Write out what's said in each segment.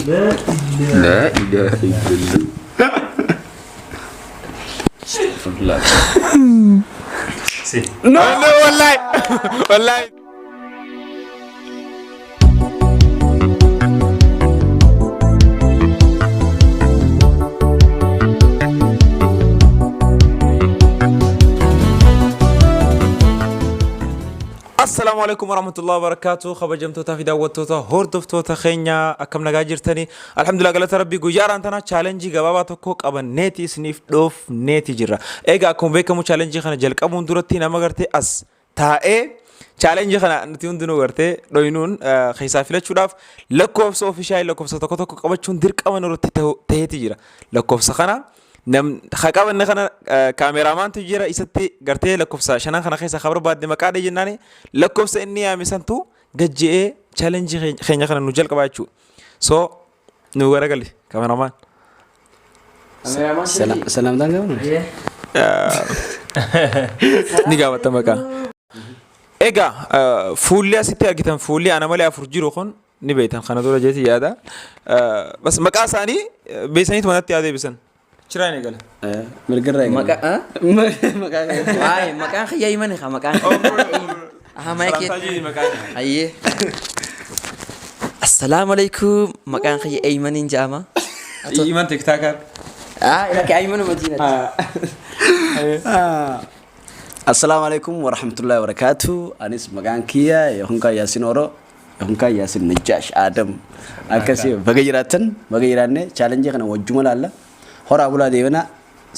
La ilaha illallah. Astaghfirullah. Si. No, no, wallahi. Wallahi. Assalaamu alaikum warahmatullahi wabarakatuh. Kabajamtootaa fi daawwattoota hordoftoota keenya, akkam nagaa jirtanii? Alhamdulillah, galata rabbii. Guyyaa har'aan tana challenge gabaabaa tokko qabanneeti isiniif dhoofneeti jirra. Egaa akkuma beekamu challenge kana jalqabuun duratti nama gartee as taa'ee challenge kana nuti hundinuu gartee dhoynuun keessaa filachuudhaaf lakkoofsa official lakkoofsa tokko tokko qabachuun dirqama nurratti ta'eeti jira. Lakkoofsa kana nam ha qabanne kana cameramantu jira, isatti gartee lakkoofsa shanan kana keessa ka barbaadde maqaa dhee jennaani, lakkoofsa inni yaame santu gajje'ee challenge keenya kana nu jalqaba jechuudha. So nu garagali, cameraman. Salaamtaan qabnu? Ni gaafatta maqaa. Egaa fuulli asitti argitan, fuulli ana malee afur jiru kun, ni beektan kana dura jeeti yaada. Bas maqaa isaanii beeksaniitu manatti yaa deebisan. Chiraan eegala. Mirgarraa eegala. Maqaa Maqaa Waa'ee maqaan kiyya himani haa maqaan. Aha, maayikii. Salaamtaa jedhi maqaan. Hayyee. Assalaamu alaikum, maqaan kiyya Eymaniin jedhama. Iman TikToker. Ah, ilaki Aymanu Madiinati. Assalaamu alaikum warahmatullahi wabarakatuh. Anis maqaan kiyya Yahunkaa Yaasin Oro, Yahunkaa Yaasin Najjaash Adam. Akkasii baga jiraattan, baga jiraanne. Challenge kana wajjuma laalla. Horaa bulaa deebina.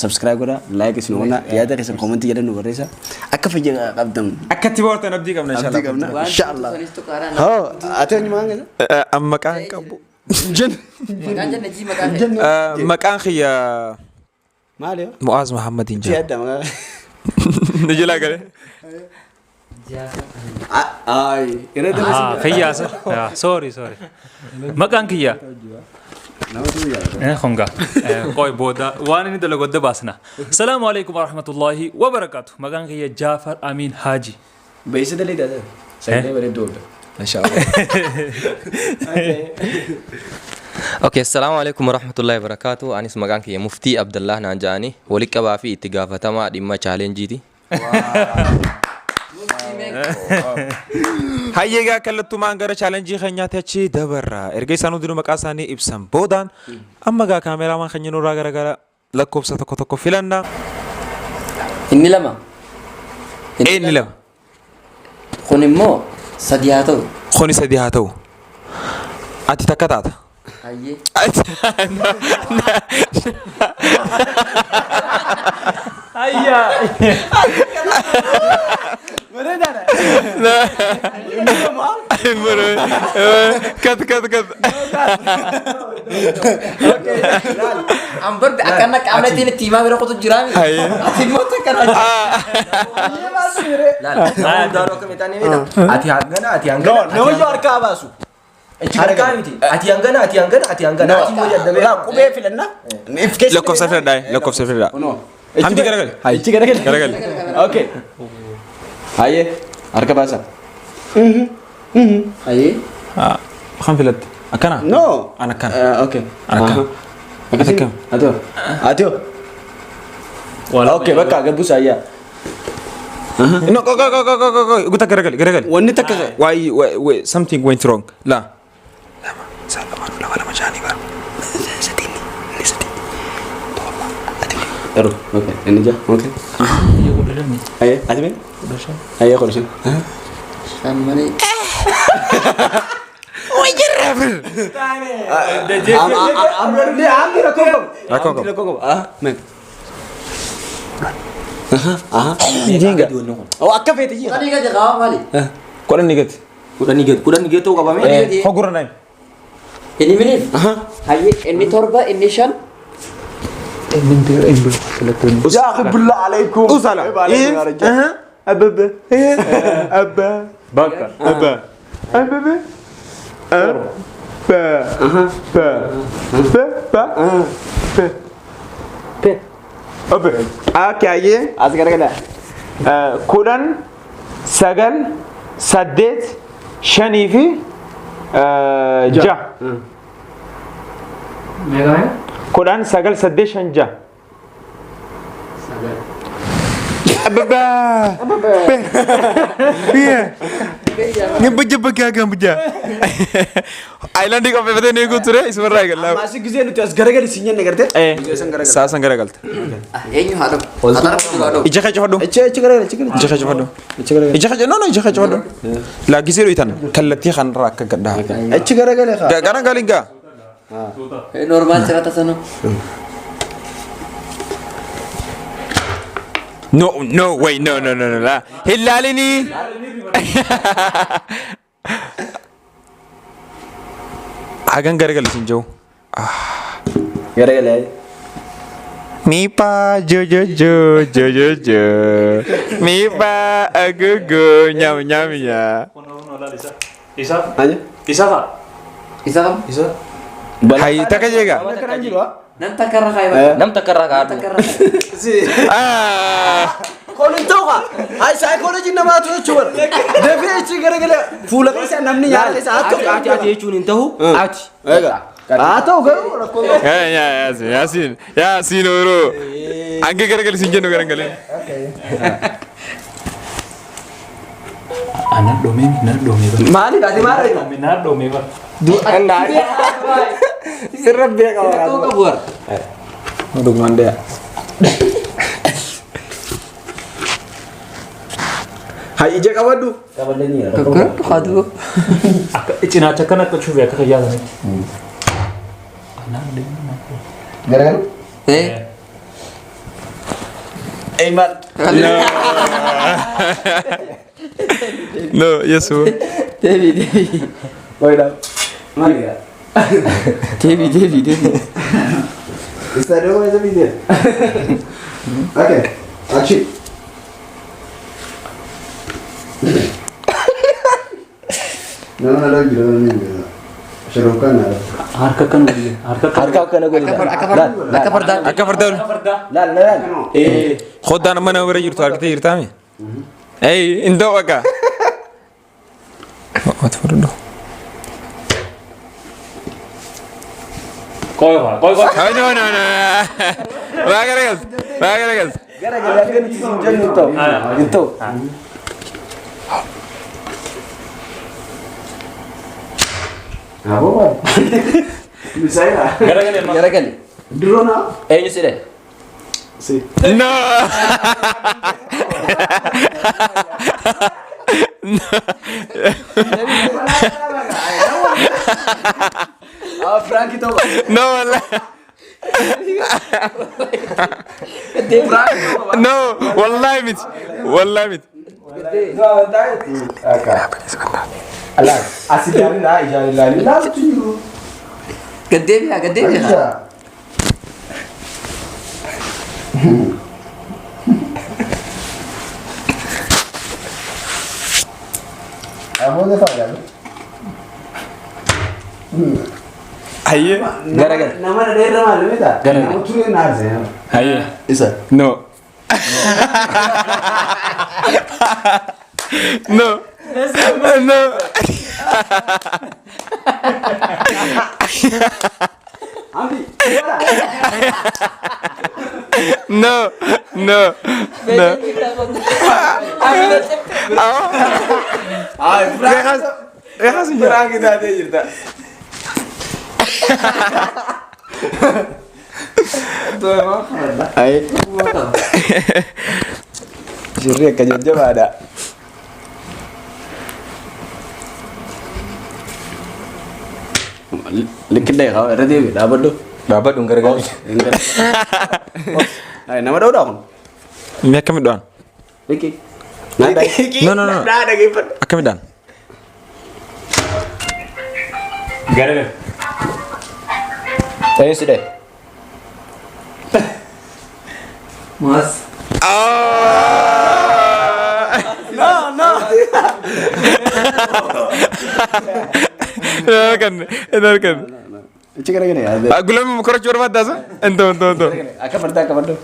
Subscribe godha, like isin godha, yaada keessan comment jedhan nu barreessa. Akka fayya qabdan. Akkatti boortan abdii qabna. Abdii qabna. Waan Inshallah. sanis tuqaaraan. Hoo, ati eenyu maqaan keessa? An maqaan qabu. Jen. Maqaan janna jii maqaan kee. Maqaan kiyya Maali yoo? Mu'aaz Muhammadiin Si jedhama. adda maqaan. Ni jalaa galee. Ay, irra Ah, dabarsi. kiyya asa. Sorry, sorry. Maqaan kiyya. Namatu yaada. Honga. Qoy booda waan inni dalagu adda baasna. Salaamu alaikum warahmatullahi wabarakatuh. Maqaan kiyya Jaafar Amin Haji. Beeksisa dalii. Sagalee bareedduu oolta. Mashallah. Okay, assalamu alaikum warahmatullahi wabarakatuh. Anis maqaan kiyya Muftii Abdallah naan jedhani, walitti qabaa fi itti gaafatamaa dhimma challengeiti. Hayyee, egaa kallattumaan gara challenge keenyaatti achi dabarra. Erga isaan hundinuu maqaa isaanii ibsan boodaan amma gaa cameraman keenya nurraa gara lakkoofsa tokko tokko filanna. Inni lama. Inni lama. Kun immoo sadi haa ta'u. Kuni sadi haa ta'u. Ati takka taata. Hayyee. Ayyaa. Bareedaadha. Kat kat kat. An barbe akkana qaamnetiin itti himaa bira qotu jiraami. Hayyee. Ati immoo takka na. Ati hangana, ati hangana. Nama iyyuu harkaa baasu. Harkaa miti. Ati hangana, ati hangana, ati hangana. Ati immoo yaadda Laa, qubee filanna. If keessa Lakkoofsa filadhaa, lakkoofsa filadhaa. Kunoo. Hamdi, garagali. Ichi garagali. Garagali. Okay. Hayyee, harka baasa. Hayyee. Kan filatte? Akkana? No. An akkana. Okay. An akkana. Akkasii. Akkam. Ati hoo? Ati hoo? Okay, bakka gabbusa ayyaa. No, go go go go go go go. Guta, garagali, garagali. Wanni takka Why, something went wrong. La. Lama, isaan lamaan lama lama jaanii bara. Sadii, inni sadii. Torba. Ati Garuu, okay, inni ja'a, okay. Hayyee, ati mee? Hayyee, 15. Shan malee. Amni rakkoo qabu. Rakkoo qabu. Rakkoo qabu. Ah, mee. Aha, aha. Oh, akka feete jira. Kudhanii gadi qaba maali? 10 gadi. 10 gadi, 10 gadi ta'uu qabame. Gadi. Hogurra naan. Inni miniif? Hayyee, inni torba, inni shan. Ya akhi, billah alaikum. Usala. Abba. Abba. Bakka. Abba. Abba. Ba. Ba. Ba. Ba. Ba. Pe. Abba. Okay, hayyee. As garagala. 10, 9, 8, shanii fi ja'a. Meeqa meeqa? 10 9 8 5 6. Sagal. Ababa. Biyya. Gambaja bakka gambaja. Ayilaandii qopheeffatee ni eeguu ture isumarraa eegallaa. Amma asii gisee nuti as garagali siin jenne gartee? Gisee san garagali. Saa san garagalta. Eenyu haa dhabu? Haa dhabu haa dhabu. Ija kee cufadhu. Achi achi garagali achi garagali. Ija kee cufadhu. Achi garagali. Ija kee no no ija kee cufadhu. Laa gisee dho'itan kallattii kanarraa akka gaddaa. Achi garagali haa. Garagaliin gaa. Normaal sirata sanuu. No no way no no no no la. Hin laalinii. Hagan garagali siin jiru. Garagali. Mipa jo jo jo jo jo jo. Mipa agugu nyam nyam ya. Isa. Aja. Isa haa. Isa kam? Isa. Hay takka jeega. Kana jiru haa. Nam takka irra kaayee. Nam takka irraa Nam kaa'adhu. takka irra kaayee. Ah. Kun hin ta'u haa. Hayi saayikooloojii namaatu jechuudha. Dafee achi garagalee fuula keessa namni nyaata keessa haa ta'u. Ati ati jechuun hin ta'u ati. Haa ta'u garuu rakkoo qabu. Ya ya Yasin Yasin Yasin oro. Ange garagali siin jennu garagali. Ana dhoomee na dhoomee bara. Maaliif ati maal argita? Na dhoomee bara. Sirra beekama. Rakkoo qabu warra. Dhugumaan dee'a. Hayi ija qabadhu. Kakka haa du'u. Akka cinaacha akkana akka cufe akka fayyaa sanitti. Garagali. Eh. Ei maal? No yesu. Deebi deebi. Wayidha. Maal gaa? Deebi deebi deebi. Isa doo isa biitee. Okay. Action. Nama na jiru namni hin Shirookaan na Harka akkana godhi. Harka akkana. Harka akkana godhi. Akka fardaa. Akka fardaa. Akka fardaa. Fardaa. Laal laal. Eh. Khoddaan amma nama bira jirtu argitee jirtaami? Ey hin ta'u akka. Ati fudhadhu. Qoy qoy qoy qoy. Ay no no no. Waa garagalte. Waa garagalte. Garagali akka nuti siin jennu hin ta'u. Hin ta'u. Aboo maal? Misaayila. Garagalee amma. Garagali. Duroo naa? Eenyu si dhahe? Si. No. Ah Frank ta'u. No wallahi. No wallahi miti. Wallahi miti. Alaal. As ilaalin haa ijaan ilaalin. Ilaaltu jiru. Gad deebi'a gad deebi'a. Acha. Aboo lafaa gaafa. Hayyee. Garagali. Nama dheeraa maal beektaa? Garagali. Nama turee na aarse. Hayyee. Isa. No. No. No. Ambi. No. No. No. Ay Frank. Rejas hin jiru. Frank taatee jirta. Ay. Shirri akka jajjabaadha. Likkidhee qaba irra deebi dhaabadhu. Dhaabbadhu hin garagali. Ay nama dha'uudha kun. Mee akkami dho'an? Likki. Naan dha'i. No no no. Naa dhageeffadhu. Akkami dhaan? Garagalee. Eenyu si dhahe? Maas. No no. Hin arganne. Hin arganne. Achi garagalee. Gulami korachuu barbaaddaasa? Hin ta'u hin ta'u hin ta'u. Akka fardaa akka fardaa.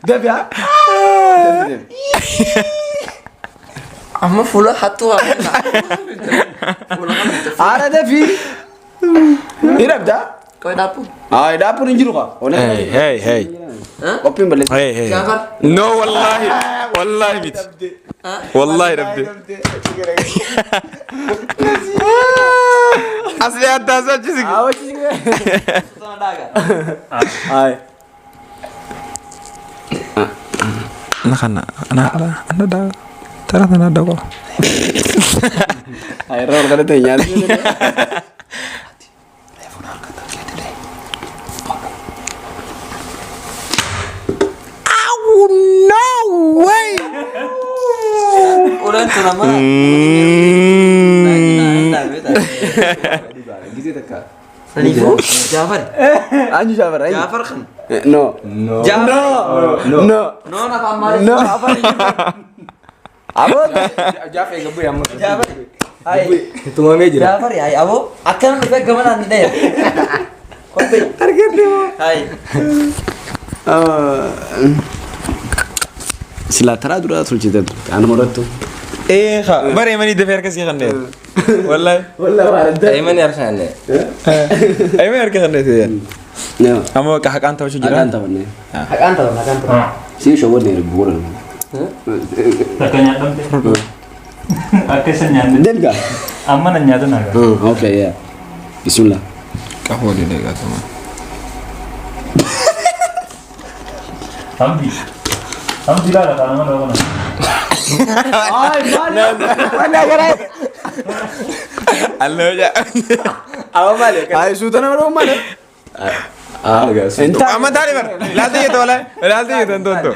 Dafi haa. Amma fuula hattuu haa. Fuula kana. Haara dafi. Ni dhabdaa? Qoy dhaabbu. Haa dhaabbuun hin jiru kaa. Hey hey hey. Qophiin balleessa. Hey hey. Jaafar. No wallahi. Wallahi miti. Wallahi dhabde. As dhiyaattaa as achi siqi. Hayi. Na kana ana ana da tara tana da ko. Hayi irra ol kadhate nyaata. Uleen tun amma. Gisee takka. Saniifuu Jaafar. Anju Jaafar ayi. Jaafar kan. No. Jaafar. No. No. Noon afaan maaliif? No. Afaan hin jiru. Aboo. Jaaf eega bu'e amma. Jaafar. Hayi. Tumamee jira. Jaafar hayi aboo akkana dhufee gamanaan ni dhaya. Kophee. Argatte moo? Hayi. Silaa taraa duraa tolchite turte. Anuma irrattu. Eh ha bare mani dafee harka sii kanneen. Wallahi. Wallahi waan adda. Aymani harka kanne. Aymani harka kanneen. Nama. Amma bakka haqaan taphachuu jira. Haqaan taphanne. Haqaan taphanna haqaan taphanna. Siin shawwanne bu'uura. Takka nyaadhamte. Akka isin nyaanne. Deemgaa. Amma na nyaatan haga. Okay, yeah. Bismillah. Qafoo dilee gaatuma. Hamdi. Hamdi laala qaama nama kana. Alloo jaa. Ay, suuta nama dhoohu malee. Amma taane bara. Ilaalta jettu wallahi. Ilaalta jettu entoonto.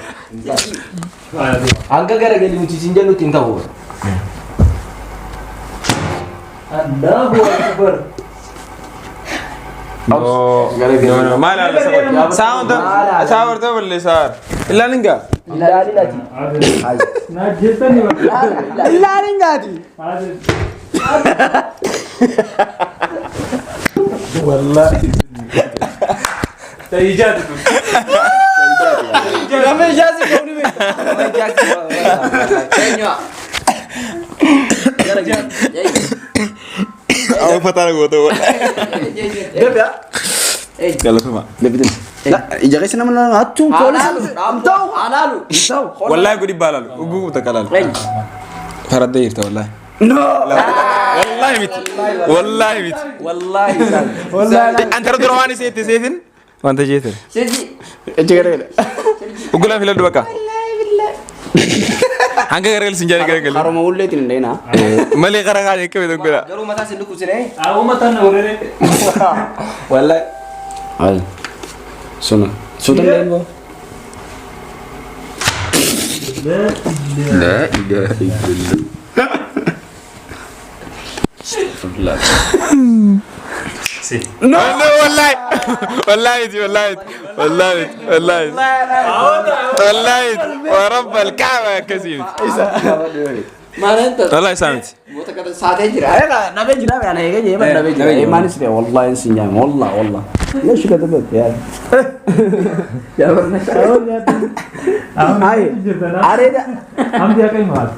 Hanga garagalii nuti siin jennutti hin ta'u. Allahu akbar. No no maal haala saba. Saa wanta saa warta ballee saa. Ilaalin gaa. Ilaalin ati. Na jettani ba. Ilaalin gaati. Ta'ijaatu tu. Nama ijaasi gooni beekta. Eenyu'a? Amma fataa goota wallahi. Deebi haa. Galatuma. Deebi deebi. Ija keessa nama lama hattuun poolisii. Hin ta'u. Alaalu. Hin ta'u. Wallahi gudi baalalu. Uguu takka laalu. Faraddee jirta wallahi. No. Wallahi miti. Wallahi miti. Wallaahi isaan. Antara dura waan isee itti seetin. Wanta jeetin. Sirji. Achi gara gara. Ugulaan filadhu bakka. Hanga garagal sin jaani garagal. Haruma ulleetiin hin dhayinaa. Malee qara kaanii akka beektu godha. Garuu mataa sin dhukkubsine. Awwa mataan na gorere. Wallaahi. Ay. Suna. Suuta hin dhayin boo. La ilaha illallah. Si. No wallahi. Wallahi miti wallahi miti. Wallahi miti wallahi miti. Wallahi miti. Wa rabbal kaaba akkasii miti. Maal ta'e? Wallahi isaa miti. Moota kana saatee jira. Nabee jira ana eegee jee nabee jira. Imaanis ta'e wallahi sin nyaame wallah wallah. Leeshi ka tabbate yaa. Ay. Areeda. Hamdi akka himu haala.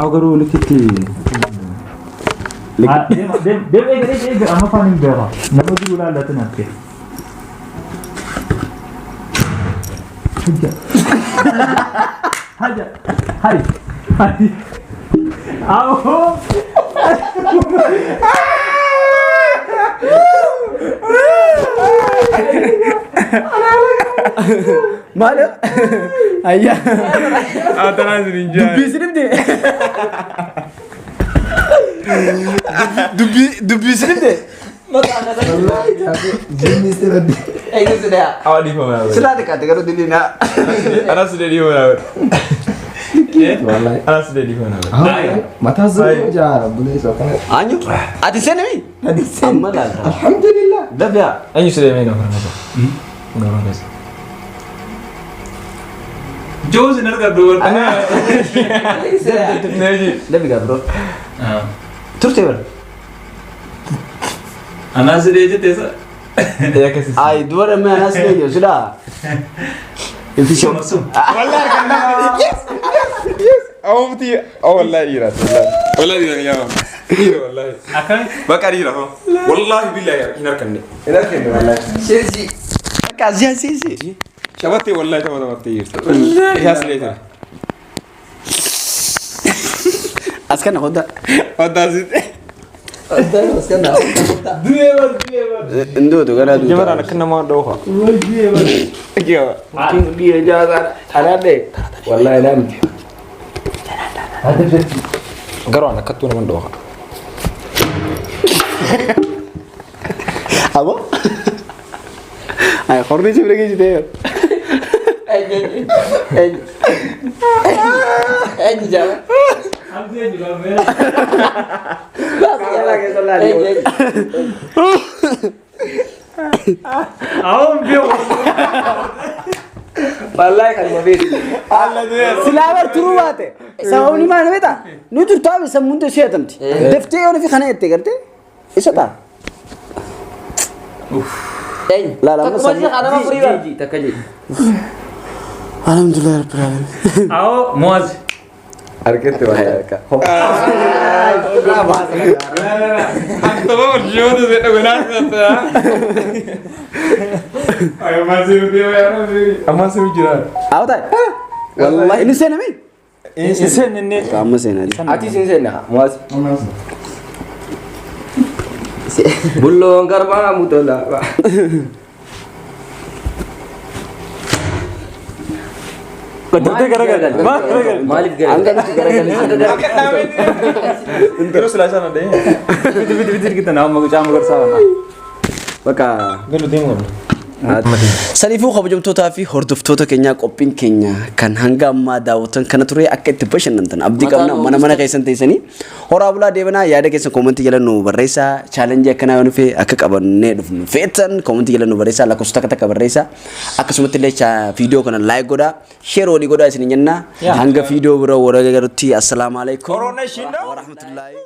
Aw garuu likkitti. Deem deem deem eega eega eega amma afaan hin beeka. Nama jiru laallatu nakke. Haja. Haja. Hai. Hai. Awoo. Maal? Ayyaa. Atanaa sin hin jaani. Dubbii si dhibde. Dubbii dubbii si dhibde. Eeyyuu si dhaya. Awa dhiifama naa Silaa xiqqaate garuu diliinaa. Anas illee dhiifama naa godhe. Anas illee dhiifama naa godhe. Mataa ziruu jaara buleessa akkana. Anyu. Ati seenami? Ati Amma laalta. Alhamdulillah. Dafi haa. Eenyu si deemee nama kana Nama keessa. Joos hin argadhu. Neeji. Dafi gaa bro. Turte bara. Anaa sidee jettee sa. Ay dubara mee anas ni silaa. Ifi Yes! Yes! Awwaamti wallahi dhiira. Wallahi dhiira yaa. Dhiira wallahi. Akkamitti? Bakka dhiira hoo. Wallahi billahi hin harkanne. Hin harkanne wallahi. Seensi. Bakka asii asii asii. Shabattee wallahi tapha taphattee jirti. Wallahi isaas illee jira. As kana hodda. Hoddaa asitti. Indootu gara duuta. Jamaraan akka nama dhoofa. Wallahi naa miti. Garuu an akkattuu nama dhoofa. Abo? Ay horni si bira geessitee. Eenyu? Eenyu jaala? Eenyu eenyu? Awwaam beeku. Wallahi kanuma beeku. Silaa bar turuu baate. Sababni maal beektaa? Nu turtaa sammuun ta'e hatamti. Daftee yoo nufi kana jettee gartee isa ta'a. Eenyu? Laala amma Takkuma sammuu. si nama furii bara. Takka jedhi. Alhamdulillah rabbil alamin. Awwa Muaz. Argette wallahi akka. Antaba barjoota jedha godhaa. Ammaan siru jira. Awo ta'e. Wallahi inni seename. Iseen inni. Amma seenaa. Ati sin seenna Muaz. Bulloon garbaa mutola. Daftee garagale. Maal garagale? Maaliif garagale? Hanga nuti garagalee. Garuu silaa isaan adda. Biti biti biti kita nama caama garsaa kana. Bakka. Galu deemu qabna. Saniifuu kabajamtootaa fi hordoftoota keenyaa qophiin keenya kan hanga ammaa daawwatan kana ture akka itti bashannantan abdii qabna mana mana keessan teessanii horaa bulaa deebanaa yaada keessan koomentii jala nu barreessaa chaalenjii akkanaa yoo nufe akka qabannee dhufnu feetan koomentii jala nu barreessaa lakkoofsa takka takka barreessaa akkasumatti illee viidiyoo kana like godhaa share walii godhaa isin jenna hanga viidiyoo biroo warra garutti assalaamu alaikum Coronation. warahmatullaahi.